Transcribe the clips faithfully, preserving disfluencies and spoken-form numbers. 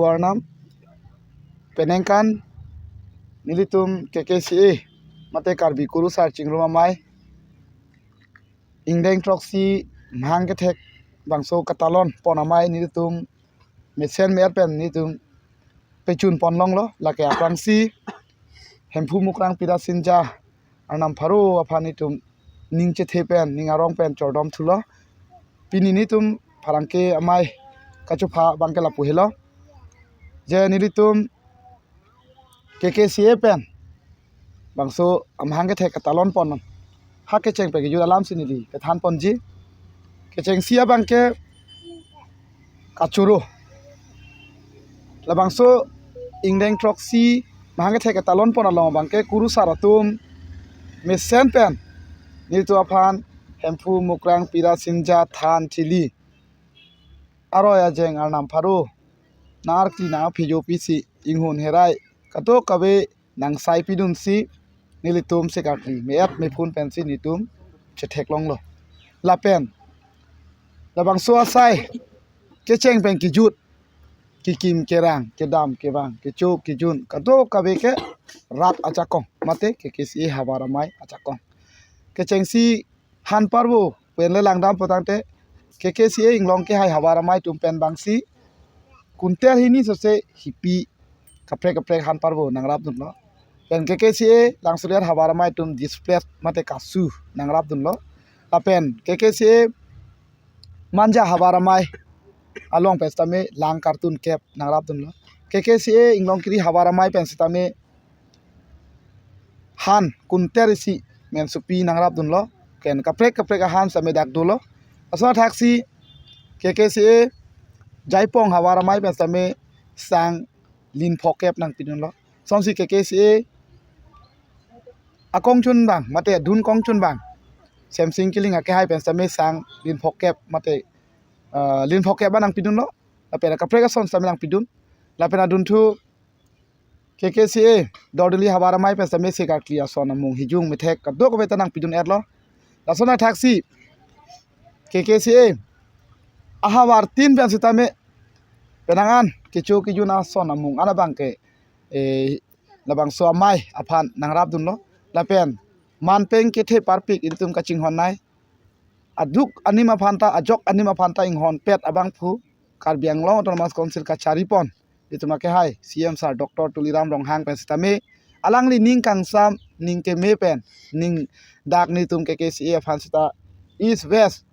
Arnam, penang an nelitum K K C A mate Karbi Kurusar Chingrum Amei ingdeng throksi mahang kethek bangso katalon pon amei nelitum mesen me-et pen nelitum pachun pon longlo. Lake aphrangsi Hemphu Mukrang Pirasinja Arnam Pharo aphan nelitum ning chethe pen, ning arong pen chordom thulo. Pini nelitum pherangke amei kachopha abangke lapu helo, je nelitum K K C A pen bangso amahang kethek katalon pon ha kecheng pen kejut alamsi neli kethan ponji. Kechengsi abangke kachoro. Labangso ingdeng throksi mahang kethek katalon pon along abangke kurusar atum mesen pen nelitum aphan Hemphu Mukrang Pirasinja Than Thili, aroi ajeng Arnam Pharo, nang-arkli nang-aphi jopisi inghun herai kadokave nangsai pidunsi nelitum sekarkli me-et mephun pensi nelitum chethek longlo. Lapen labangso asai kecheng pen kejut, kekim kerang, kedam kevang, kecho kejun kadokave ke rat ajakong mate K K C A havar amei ajakong. Kechengsi han parvo pen le langdam potangte K K C A Inglong Kehai havar amei atum pen bangsi kunter hini sose hipi kaprek kaprek han parvo nangrapdunlo. Pen K K C A Langsodet havar amei atum displace mate kasu nangrapdunlo. Lapen K K C A Manja havar amei along pen sitame lang kartun kep nangrapdunlo. K K C A Inglongkiri havar amei pen sitame han kunter isi mensopi nangrapdunlo. Pen kaprek kaprek ahan sitame dak dolo. Lason athaksi K K C A Jaipong havar amei pen sitame sang lin phokep nangpidunlo. Lasonsi K K C A akongchunbang mate adun kongchunbang Semsing Kiling akehai pen sitame sang lin phokep mate, ah, lin phokep ba nangpidunlo. Lapen kaprek ason sitame nangpidun. Lapen adunthu K K C A Dordili havar amei pen sitame sekarkli ason amung hijung methek kadokave ta nangpidun-etlo. Lason athaksi K K C A ahavar tin pen sitame penang an kecho kejun ason amung an abangke, eh, labangso amei aphan nangrapdunlo. Lapen manpeng kethe parpik ilitum kachinghon nei aduk anim aphan ta, ajok anim aphan ta inghonpet abangphu Karbi Anglong Autonomous Council kachari pon itum akehai C M sir Doctor Tuliram Ronghang pen sitame alangli ning kangsam, ning keme pen, ning dak nelitum K K C A aphan sita East West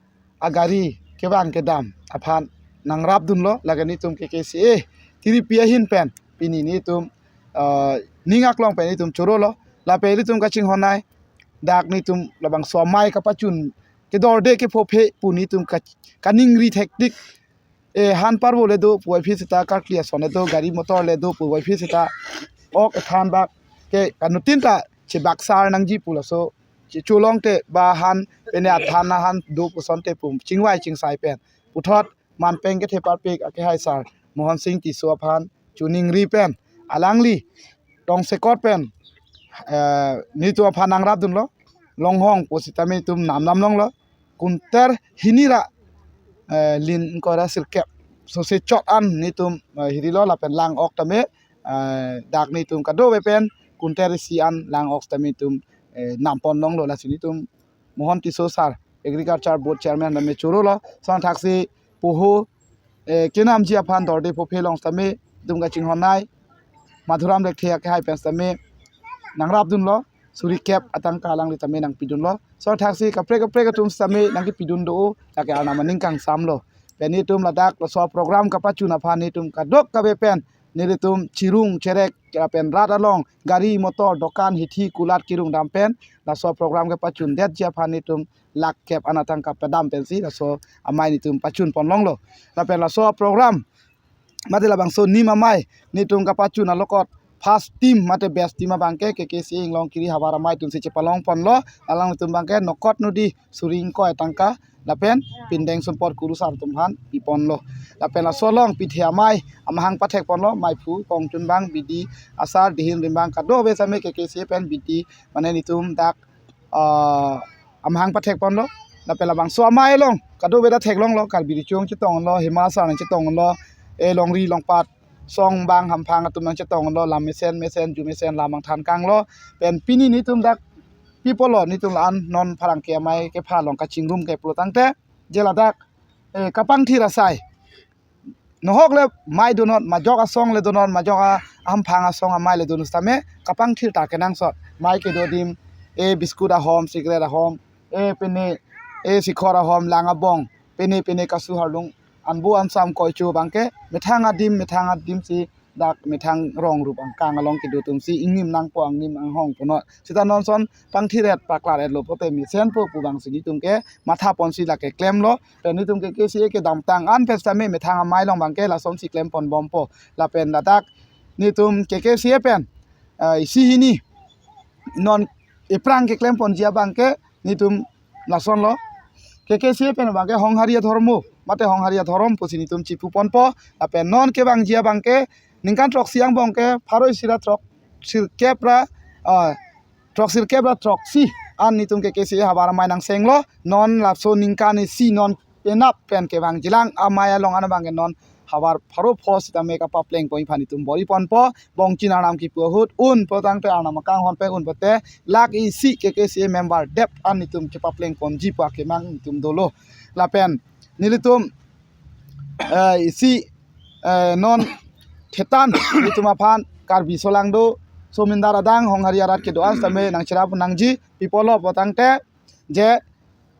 agari kevang kedam aphan nangrapdunlo. Lake nelitum K K C A tiripi ahin pen pini nelitum, ah, ning aklong pen nelitum chorolo. Lapen nelitum kachinghon nei dak nelitum labangso amei kapachun kedorde kephophe pu nelitum ka-, kaningri thektik, eh, han parvo le do puvoiphit sita, karkli ason le do, gari motor le do puvoiphit sita, ok ethan bak ke kanutin ta chebaksar nangji pu laso checholongte ba han pene athan ahan do pu asonte pu chingvai chingsai pen puthot manpeng kethe parpik akehai sir Mohan Singh Tisso aphan choningri pen alangli tongsekot pen, eh, nelitum aphan nangrapdunlo. Longhong pu sitame itum namnam longlo. Kunter hini ra, eh, lin ingkoi ra sirkep sose chot an nelitum, eh, hirilo lapen lang ok tame, eh, dak nelitum kadokave pen kunter isi an lang ok tame itum, eh, nam pon longlo. Lasi nelitum Mohan Tisso sir, Agriculture Board Chairman tame chorolo. Lason athaksi poho, eh, kenamji aphan dorde phophe along sitame itum kachinghon nei Madhuram Lekthe akehai pen sitame nangrapdunlo. Suri kep atangka alangli tame nangpidunlo. Lason athaksi kaprek kaprek atum sitame nangkepidun do, lake Arnam aning kangsamlo. Pen nelitum ladak laso program kapachun aphan nelitum kadokave pen nelitum chirung cherek lapen rat along gari motor dokan hithi kulat kirung dam pen laso program kapachundetji aphan nelitum lakh kep an atangka padam pensi laso amei nelitum pachun pon longlo. Lapen laso program mate labangso nim amei nelitum kapachun alokot first team mate best team abangke K K C A Inglongkiri havar amei atumsi chepalong ponlo. Alanglitum abangke nokot nodi suri ingkoi atangka lapen pindeng sumpot kurusar atum aphan piponlo. Lapen laso along pithe amei amahang pathek ponlo, meiphu kongchunbang bidi asar dihin rimbang kadokave sitame K K C A pen bidi mane nelitum dak, ah, amahang pathek ponlo. Lapen labangso amei along kadokave ta theklonglo, Karbi Riso Nimso chetonglo, Hima Sar nangchetonglo, eh, longri longpat song bang hamphang atum nangchetonglo, lam mesen mesen, ju mesen lam angthan kanglo. Pen pini netum dak pi pulo, netum la-an non pherangke amei kepha along kachingrum ke pulotangte, je ladak, eh, kapangthir asai. Nohok le mei donot, majok asong le donot, majok a-, hamphang asong amei le donot sitame kapangthir ta kenangsot. Mei kedo adim, eh, biscuit ahom, cigarette ahom, eh, pine, eh, sikhor ahom, lang abong, pine pine kasu harlung, anbu ansam koicho abangke methang adim, methang adim si dak methang rong rup angkang along kedo atum si ingnim nangpo, angnim anghong punot. Sita non ason pangthir-et paklar-etlo pote mesenpo pu abang si netum ke matha ponsi lake klemlo. Pen netum K K C A kedamtang an pen sitame methang amei along abangke lasonsi klem ponbompo. Lapen ladak netum K K C A pen, eh, isi hini non ephrang keklem ponji abangke netum lasonlo. K K C A pen abangke Honghari adhormo, mate Honghari adhorom pusi netum chipu ponpo. Lapen non kevangji abangke ningkan throksi angbong ke pharo isi ra throksirkep ra, ah, throksirkep ra throksi an netum K K C A havar amei nangsenglo. Non laso ningkan isi non penap pen kevangjilang amei along an abangke non havar pharo pho sitame kapapleng pon aphan netum bor-i ponpo. Bongchin arnam kipu ahut un pulotangte arnam akanghon pen un pote lakh isi K K C A member dep an netum chepapleng ponji pu akemang netum dolo. Lapen nelitum, eh, isi, eh, non thetan netum aphan Karbi solangdo, somindar adang Honghari arat kedo-an sitame nangcherap nangji. Pi pulo pulotangte je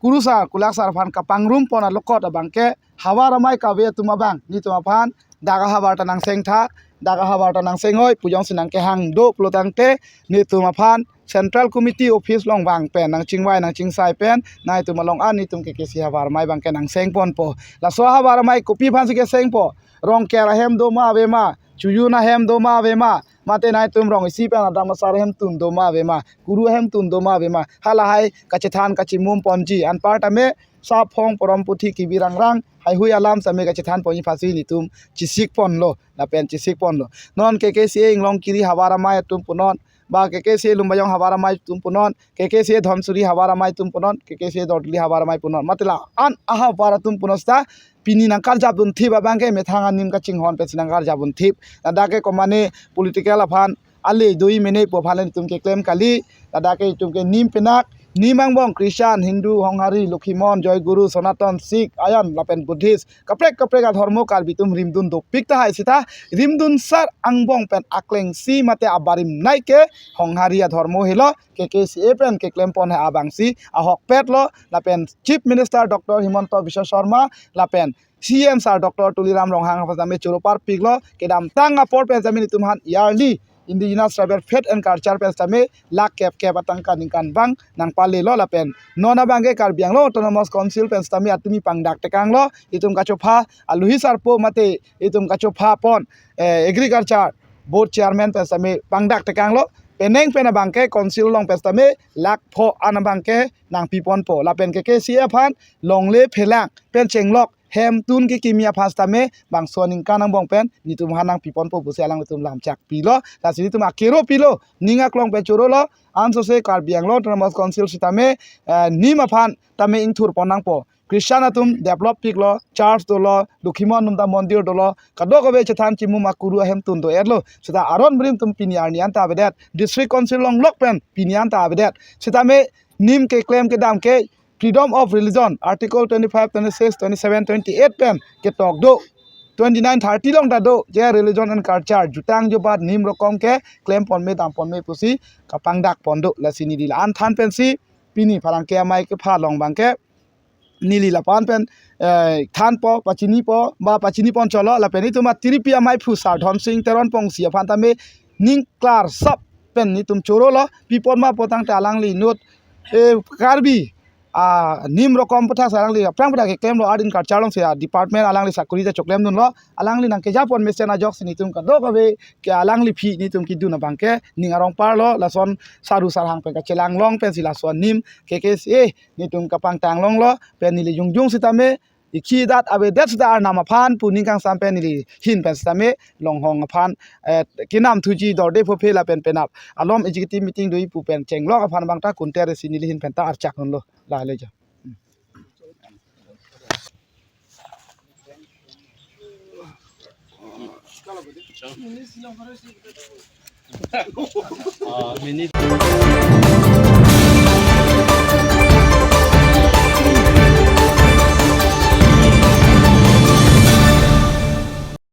kurusar kulaksar aphan kapangrum pon alokot abangke havar amei kave atum abang netum aphan dak ahavar ta nangseng tha, dak ahavar ta nangseng oi pu jongsi nangkehang do pulotangte netum aphan Central Committee office along vang pen nangchingvai nangchingsai pen nangtum along an netum K K C A havar amei abangke nangseng ponpo. Laso havar amei kopi aphansi kesengpo? Rongker ahem doma avema, chojun ahem doma avema, mate nangtum rong isi pen adam asar ahemtun doma avema, kuru ahemtun doma avema, halahai kachethan kachimum ponji anparta me saphong porom puthi kibi rangrang haihui alam sitame kachethan ponji aphansi netum chesik ponlo, lapen chesik ponlo. Non K K C A Inglongkiri havar amei atum punon, ba K K C A Lumbajong havar amei atum punon, K K C A Dhansiri havar amei atum punon, K K C A Dordili havar amei punon, mate la-an ahavar atum punon sita pini nangkarjap dunthip abangke methang anim kachinghon pensi nangkarjap dunthip. Ladak ke komane political aphan ale dui mene pu aphan netum keklem kali. Ladak ke itum ke nim penak, nim angbong Christian, Hindu, Honghari, Lokhimon, Joy Guru, Sonaton, Sikh, ayan lapen Buddhist, kaprek kaprek adhormo Karbi atum rimdun dopik tahai sita rimdunsar angbong pen aklengsi mate abarim nei ke Honghari adhormo helo. K K C A pen keklem pon he abangsi ahokpet lo, lapen Chief Minister Doctor Himanta Biswa Sarma lapen C M sir Doctor Tuliram Ronghang aphan sitame choro parpik lo. Kedamtang apor pen sitame netum aphan yearly Indigenous Tribal Faith and Culture pen sitame lakh kep kep atangka ningkan bang nangpale lo, lapen non abangke Karbi Anglong Autonomous Council pen sitame atumi pangdak tekang lo. Itum kachopha aluhi sarpo mate itum kachopha pon, eh, Agriculture Board Chairman pen sitame pangdak tekang lo. Penang pen abangke council along pen sitame lakh pho an abangke nangpi ponpo. Lapen K K C A aphan longle phelang pen chenglok hemtun kekimi aphan sitame bangso aningkan angbong pen netum aphan nangpi ponpo pusi alanglitum lamchak pilo. Lasi netum akero pilo, ning aklong pen choro lo. Ansose Karbi Anglong Autonomous Council sitame, eh, nim aphan tame ingthur pon nangpo. Christian atum develop piklo, church dolo, Lokhimon atum ta mondir dolo, kadokave chethan chimum akuru ahemtun do-etlo. Sita aron mirim atum pini arni anta avedet, District Council longlok pen pini anta avedet. Sitame nim keklem kedam ke Freedom of Religion, Article twenty-five, twenty-six, twenty-seven, twenty-eight pen ketok do. Twenty-nine, thirty along ta do, je religion and culture, jutang jobat nim rokom keklem pon me dam pon me pusi kapangdak pon do. Lasi neli la-an than pensi pini pherangke amei kepha along abangke neli lapu-an pen, eh, thanpo, pachinipo, ba pachini pon cholo, lapen itum atiripi amei phu sar Dhonsing Teron Pongsi aphan tame ning klarsap pen netum choro lo. Pi apot ma pulotangte alangli inut, eh, Karbi, ah, nim rokom aputhak si alangli aphrang aputhak keklem lo, Art and Culture along si, ah, department alangli sakuri ta choklem dunlo. Alangli nangkeja pon mesen ajoksi netum kadokave ke alangli aphi netum kedun abangke ning arong parlo. Lason saru sarhang pen kachelang long pensi lason nim K K C A netum kapangtang longlo. Pen neli jongjong sitame ikhi dat avedet sita arnam aphan pu ning kangsam pen neli ahin pen sitame longhong aphan, eh, kenam thuji dorde phophe lapen penap alom executive meeting do-i pu pen chenglok aphan abang ta kunter si neli ahin pen ta archak dunlo. La le jo. Ah, mini.